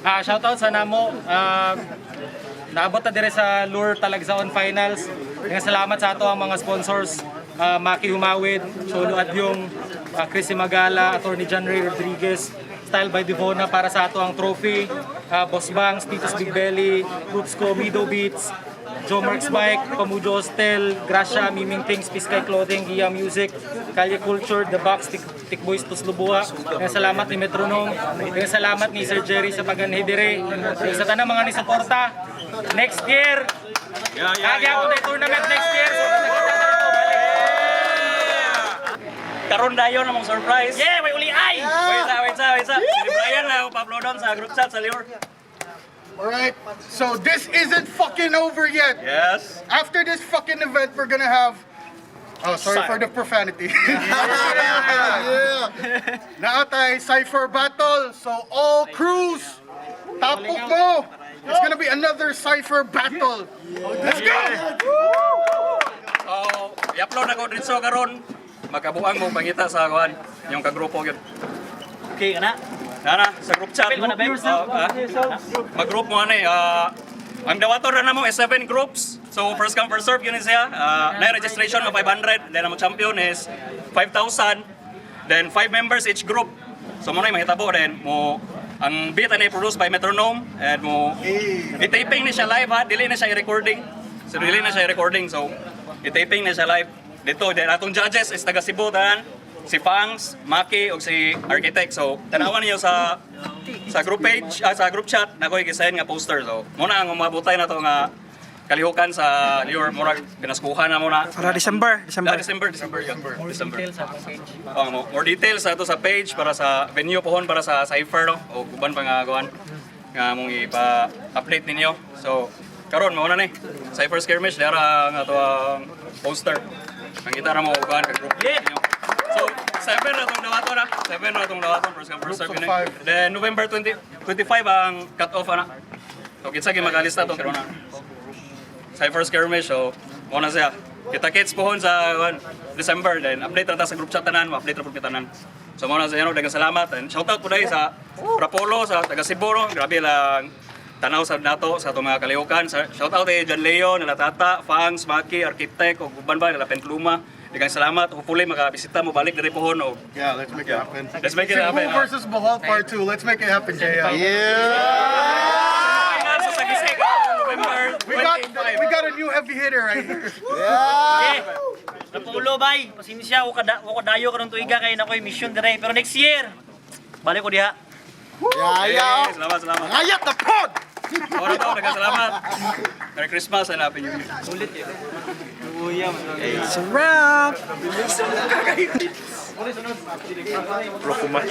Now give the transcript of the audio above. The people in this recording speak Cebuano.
Ah, shoutout sa namo. Ah, naabot ta dire sa Lure Talagsaon Finals. Nga salamat sa ato ang mga sponsors. Maki Humawid, Cholo Adyong, Chrissy Magala, Attorney John Ray Rodriguez, Style by Divona para sa ato ang trophy, Boss Bangs, Titos Big Belly, Rootsco, Mido Beats, Joe Marks Bike, Pamujo Hostel, Gracia, Miming Things, Piskay Clothing, Gia Music, Kalye Culture, The Box, Tik, Tik Boys Tuslubua. Kaya salamat ni Metronome. Kaya salamat ni Sir Jerry sa paganhi dire. Kaya sa tanang mga ni suporta. Next year, kaya ako na tournament next year. So, nakita ko ito, balik. Karon dayon among surprise. Yeah, may uli ay! Wait sa, wait sa, wait sa. Si Brian na ako pa-uploadon sa group chat sa Lior. Alright, so this isn't fucking over yet. Yes. After this fucking event, we're gonna have. Oh, sorry for the profanity. Yeah. Naa tay Cypher Battle. So all crews, tapok mo. It's gonna be another Cypher Battle. Let's go! So, i-upload ako dito karon. Makabuang mo pangita sa kuan, yung kagrupo gyud. Okay ka na? Nana, sa group chat. Apil mo na, babe. Oh, ah? Mag-group mo ani. Ang dawaton na namo is 7 groups. So first come, first serve yun siya. Na registration nga 500, then ang champion is 5,000. Then 5 members each group. So mo na mahitabo then mo ang beat ay produced by Metronome and mo i-taping ni siya live ha, dili na siya i-recording. So dili na siya i-recording, so i-taping na siya live. Dito then atong judges is taga Cebu tanan, si Fangs, Maki ug si Architect. So tanawan niyo sa group page, sa group chat na ko'y gisign nga poster. So muna ang umabutay na to nga kalihukan sa Lior, murag pinaskuhan na muna. Para December, December. Ah, December, December, yun. December. Details sa akong page. Oh, more details ato sa page para sa venue pohon para sa cypher no o uban pa nga kuan nga mong ipa-update ninyo. So karon mao na ni Cypher Skirmish dara ang ato ang poster. Nakita ra mo kuan ka group ninyo. So 7 na tong dawaton na. 7 na tong dawaton, first come, first serve Groups of yun eh. five. Then November 20 25 ang cut off ana. So kinsa gyud makalista to karon na. Cypher Skirmish, so mao na siya. Kita kits pohon sa kuan, December, then update ra ta sa group chat tanan, update ra pud kita tanan. So mao na siya no, daghang salamat and shout out po dahil sa Rapolo sa taga Cebu no. Grabe lang tanaw sa nato sa atong mga kalihukan. Shout out kay John Leo, nila Tata, Fangs, Maki, Architect ug uban ba nila Penpluma. Daghang salamat. Hopefully makabisita mo balik diri pohon og Yeah, let's make it happen. Let's make it Cebu happen. versus Bohol Part 2. Let's make it happen, JL. Final sa Sagisig, November 25. We got a new heavy hitter right here. Okay. Napulo bay, pasensya ko kada ko dayo karon tuiga kay na ko'y mission dire. Pero next year, balik ko diha. Yeah, yeah. Okay, salamat, salamat. Ayat na pod! Ora to, daghang salamat. Merry Christmas and Happy New Year. It's a wrap! Rokuman.